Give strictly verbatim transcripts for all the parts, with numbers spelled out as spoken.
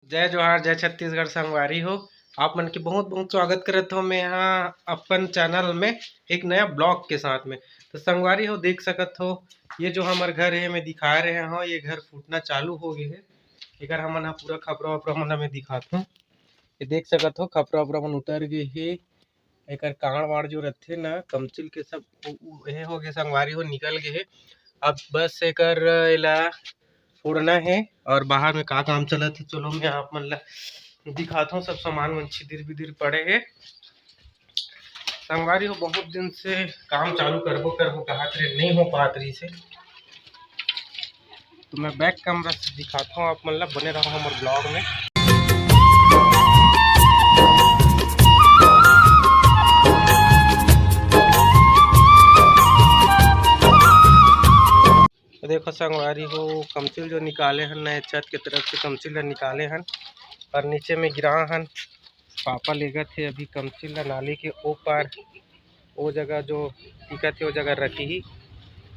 जय जोहार, जय छत्तीसगढ़ संगवारी हो। आप मन के बहुत बहुत स्वागत करत हो मैं यहाँ अपन चैनल में एक नया ब्लॉग के साथ में। तो संगवारी हो, देख सकत हो, ये जो हमर घर है, मैं दिखा रहे हो, ये घर फूटना चालू हो गए है। एकर हमन ह पूरा खपरा वपरा मन ल मैं दिखात हूँ। ये देख सकत हो, खपरा वपरा मन उतर गए हे। एकर कांड़ वाड़ जो रथे ना, कमचिल के सब उ, उ, हे हो गए संगवारी हो, निकल गए हे। अब बस एकर एला फोड़ना हे और बाहर में का काम चलत हे, चलो मैं आप मन ला दिखात हूँ। सब सामान मन छिदिर बिदिर पड़े हे संगवारी हो। बहुत दिन से काम चालू करबो करबो कहत रहे, नहीं हो पात रही से। तो मैं बैक कैमरा से दिखाता हूँ आप मन ला, बने रहो हमर ब्लॉग में। तो देखो संगवारी हो, कमचिल जो निकाले हन ना, छत के तरफ से कमचिल ला निकाले हन और नीचे में गिरा हन। पापा लेगत हे अभी कमचिल ला नाली के ओ पार, ओ जगह जो दिखत हे, ओ जगह रखी ही।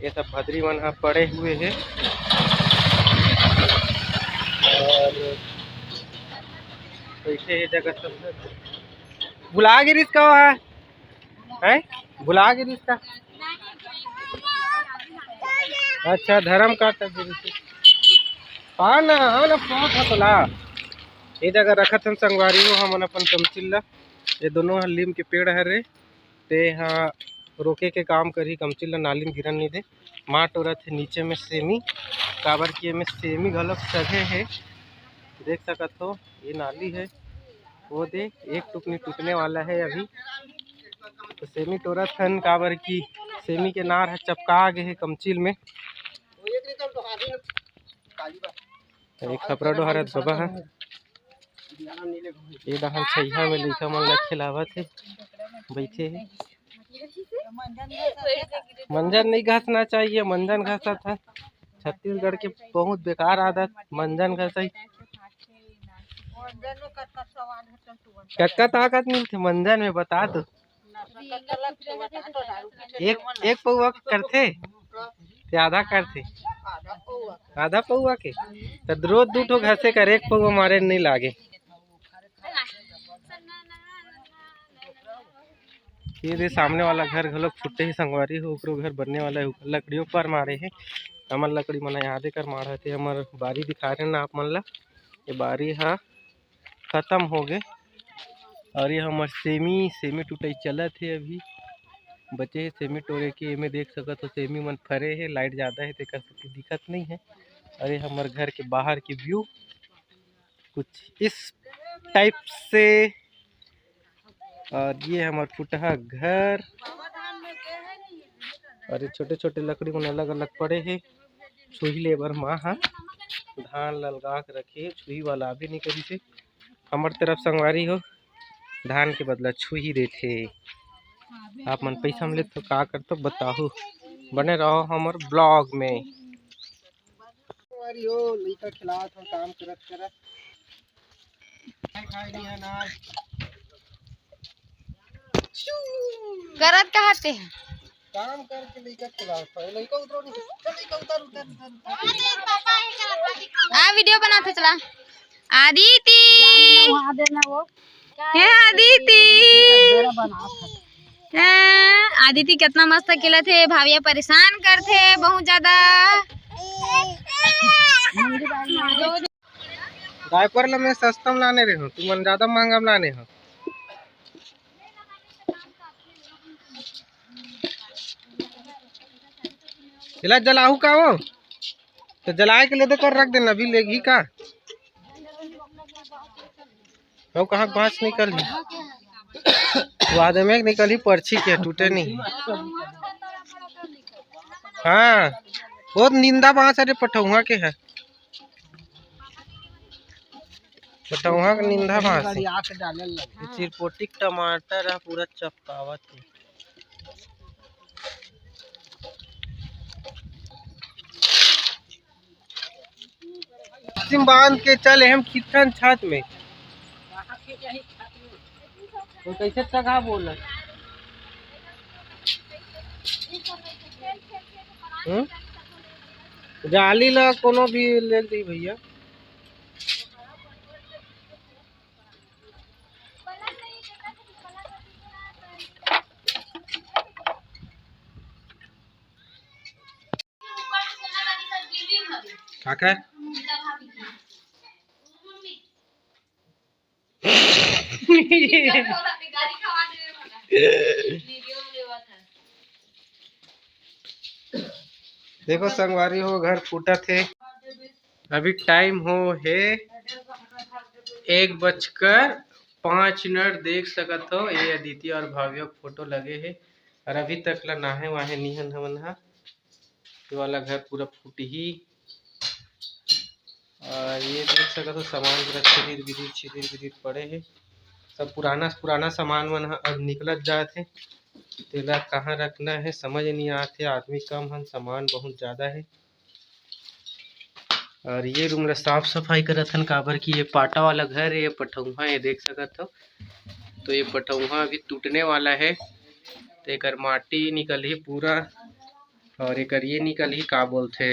ये सब भदरी मन ह पड़े हुए हे और बैठे हे जगह सब। भुला गिरिस का है, हैं? भुला गिरिस का? अच्छा, धर्म का तब गिरिस। हाँ ना, हाँ ना, फोन था तोला। ये जगह रखत हन संगवारी हो हमन अपन कमचिल ला। ये दोनों ह लीम के पेड़ हरे, ते ह रोके के काम करही, कमचिल ला नाली में गिरन नहीं दे। माँ टोरत हे नीचे में सेमी, काबर कि एमे सेमी घलोक सघे हे। देख सकत हो, ये नाली है, वो दे एक टुकनी टूटने वाला है अभी। तो सेमी टोरत हन, काबर कि सेमी के नार ह चपका गे हे कमचिल में। एक खपरा डोहरत बबा ह। ये डहन छइहा में लइका मन ला खिलावत हे, बैठे हे। मंजन नहीं घसना चाहिए, मंजन घसत हे। छत्तीसगढ़ के बहुत बेकार आदत, मंजन घसई। कतका ताकत मिलथे मंजन में, बता तो। एक, एक पौवा करथे कि आधा करथे? आधा पौवा के। त रोज दू ठो घसे कर, एक पौवा मारे नहीं लागे। ये दे सामने वाला घर घलोक फुटे हे संगवारी हो, ओकरो घर बनने वाला है, ऊपर लकड़ियों पर मारे हे। हमर लकड़ी मन यादे कर माढ़त हे, हमर बारी दिखा रहे ना आप मन ला। ये बारी हा खत्म हो गए और ये हमर सेमी, सेमी टुटई चलत हे, अभी बचे हे सेमी टोरे के। एमे देख सकत हो, सेमी मन फरे हे, लाइट ज़्यादा हे, तेकर सेती दिखत नहीं है। और ये हमर घर के बाहर के व्यू कुछ इस टाइप से। और ये हमर फुटहा घर, और ये छोटे-छोटे लकड़ी मन अलग-अलग पड़े हे। छुही ले बर माँ ह धान ललगा के रखे हे, छुही वाला अभी नहीं करिस हे। हमर तरफ संगवारी हो, धान के बदला छुही देथे। आप मन पैसा मिले तो का करतो बताहू, बने रहो हमर ब्लॉग में। संगवारी हो, लइका खिलात हो काम करत करत। करत कहाँ ते? काम करके लइका खिलावत हे। लइका उतरो नहीं। चल लइका उतर, उतर, उतर, उतर। आ वीडियो बनात हे, चला। आदिति। हे आदिति। हैं, आदिति कितना मस्त खेलत हे, भाविया परेशान करथे बहुत ज्यादा। डायपर ला मैं सस्ता में लाने रहे हूँ, तुमन ज्यादा महंगा में लाने हो। एला जलाहू का वो? तो जलाए के ले दे कर रख देना, अभी लेगी का? वो कहाँ बाँस निकलही? वो आदमी के निकलही, परछी के, टूटे नहीं। हाँ, बहुत निंदा बाँस, अरे पठौहा के है। पठौहा के निंदा बाँस हे। ये चिरपोटी के टमाटर ह, पूरा चपकावत हे। सिम बांध के चले हम खिचन छत में। तो कैसे चघा बोला? हम्म? जाली ला कोनो भी ले दी भैया। आकर। देखो संगवारी हो, घर फूटत हे। अभी टाइम हो हे एक बजकर पाँच मिनट। देख सकत हो, ये अदिति और भावियो के फोटो लगे हे। और अभी तक ला नहाए वाहे निहन हमन हा। ये वाला घर पूरा फूटही। और ये देख सकत हो, सामान पूरा छिदिर बिदिर, छिदिर बिदिर पड़े हे। सब पुराना पुराना सामान मन ह अब निकलत जात हे। तेला कहाँ रखना हे, समझ नहीं आत हे। आदमी कम हन, सामान बहुत ज्यादा हे। और ये रूम ला साफ सफाई करत हन, काबर कि ये पाटा वाला घर हे, ये पठौहा हे, देख सकत हो। तो ये पठौहा अभी टूटने वाला हे, तो एकर माटी निकलही पूरा। और एकर ये निकलही, का बोलथे,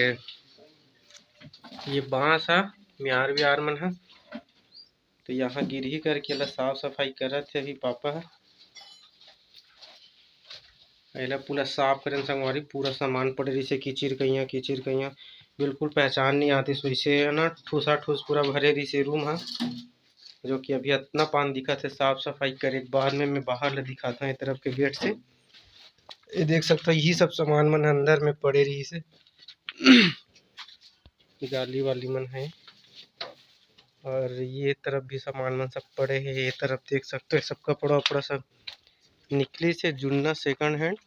ये बांस ह, मियार वियार मन ह, तो यहाँ गिरही करके एला साफ सफाई करत हे अभी पापा ह। एला पूरा साफ करेन संगवारी, पूरा सामान पड़े रहिसे, किचिर कइयाँ, किचिर कइयाँ, बिल्कुल पहचान नहीं आतिस वैसे, है ना, ठूसा ठूस पूरा भरे रहिसे रूम ह, जो कि अभी अतना पान दिखत हे। साफ सफाई करे के बाद में मैं बाहर ले दिखाता हूँ, ये तरफ के गेट से। ये देख सकते हो, यही सब सामान मन अंदर में पड़े रहिसे। गाली वाली मन है, और ये तरफ भी सामान मन सब पड़े हैं। ये तरफ देख सकते हो, सब कपड़ा उपड़ा सब निकलिसे जुन्ना second hand।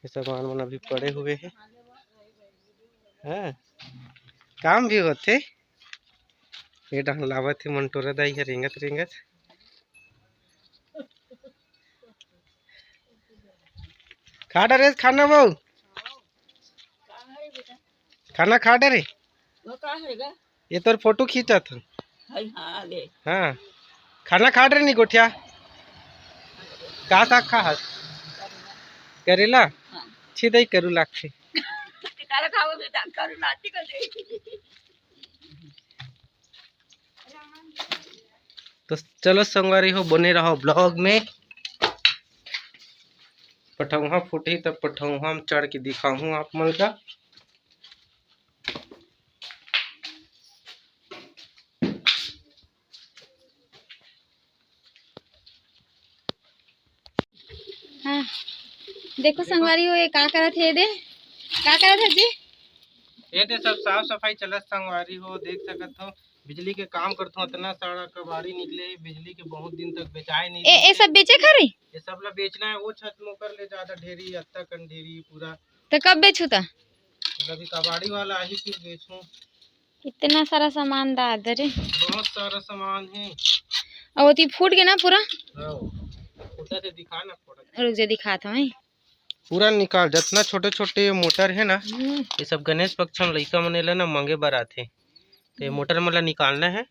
ये सामान मन अभी पड़े हुए हैं। हाँ, काम भी होथे। ये डहन लावत हे मंटोरा दाई ह रेंगत रेंगत। खा डरे खाना बहू, खाना खा डरे। वो का है गा? ये तोर फोटो खींचत हन। हाय, हाँ, ले। हाँ, खाना खा डरे नी गोठिया। का साग खा हस? करेला। हाँ। छी दई करू लागथे। काला खाओ बेटा, करू लागथे। तो चलो संगवारी हो, बने रहो vlog में। पठौहा फूटही तब पठौहा में चढ़ के दिखाहूँ आप मन का। हाँ, देखो संगवारी हो, ये का करत हे दे, का करत हे जी? ये दे सब साफ सफाई चलत संगवारी हो, देख सकत हो। बिजली के काम करथों, इतना सारा कबाड़ी निकले हे बिजली के, बहुत दिन तक बेचाए नहीं ए, ए सब बेचे खरी? ये सब ला बेचना है, वो छत मोकर ले ज्यादा ढेरी, अत्ता कन ढेरी पूरा। तो कब बेचू ता? मतलब अभी कबाड़ी वाला आही फिर बेचूं। इतना सारा सामान दाद रे। बहुत सारा सामान है। और वो ती फूट गया ना पूरा? हाँ, फूटा से दिखा ना, फूटा। रुक जा, दिखात हूँ। पूरा निकाल, जितना छोटे छोटे मोटर है ना, हम्म। ये सब गणेश पक्ष में लइका मन एला ना मांगे बर आथे, तो ये मोटर मन ला निकालना है,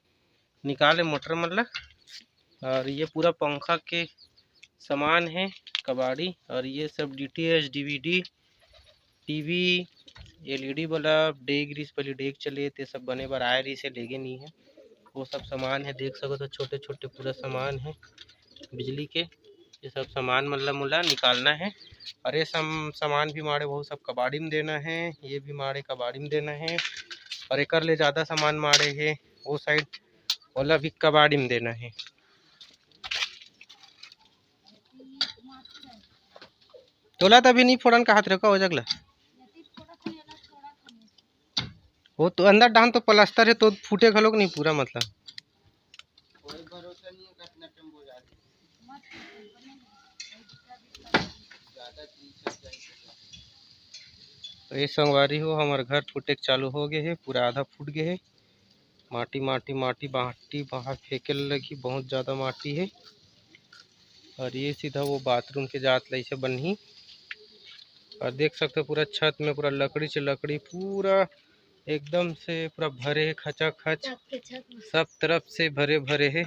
निकाले मोटर मन ला। और ये पूरा पंखा के सामान है, कबाड़ी, और ये सब DTH, DVD, TV, LED bulb, डेग रिस, पहले डेग चले, ते सब बने बर आए रिस हे, लेगे नहीं है। वो सब सामान है, देख सको तो छोटे छोटे पूरा सामान है बिजली के। ये सब सामान मतलब मोला निकालना है। और ये सम-, सामान भी माड़े, वो सब कबाड़ी में देना है, ये भी माड़े कबाड़ी में देना है। और एकर ले ज़्यादा सामान माड़े है वो साइड, ओला भी कबाड़ी में देना है। तोला तभी नहीं फोड़न कहत रहे का, ओ जगला? वो तो अंदर डाहन तो प्लास्टर है, तो फूटे घलोक नहीं पूरा, मतलब। कोई भरोसा नहीं है, कितना टेम्पो जा रही है। ज्यादा तीन सौ जाए तो। तो ये संगवारी हो, हमार घर फूटे के चालू हो गए है, पूरा आधा फूट गए है। माटी, माटी, माटी, माटी बाहर फेंके लगी, बहुत ज्यादा माटी है। और ये सीधा वो बाथरूम के जात ला ऐसे बनही। और देख सकते हो, पूरा छत में पूरा लकड़ी से लकड़ी, पूरा एकदम से पूरा भरे है, खचाखच। छत के छत में। सब तरफ से भरे भरे है।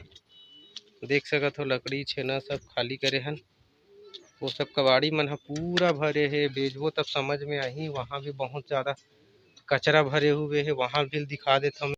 देख सकत हो, लकड़ी छेना सब खाली करे हन। वो सब कबाड़ी मन ह पूरा भरे हे, बेचबो तब समझ में आही। वहाँ भी बहुत ज्यादा कचरा भरे हुए हे, वहाँ भी दिखा देत हूँ।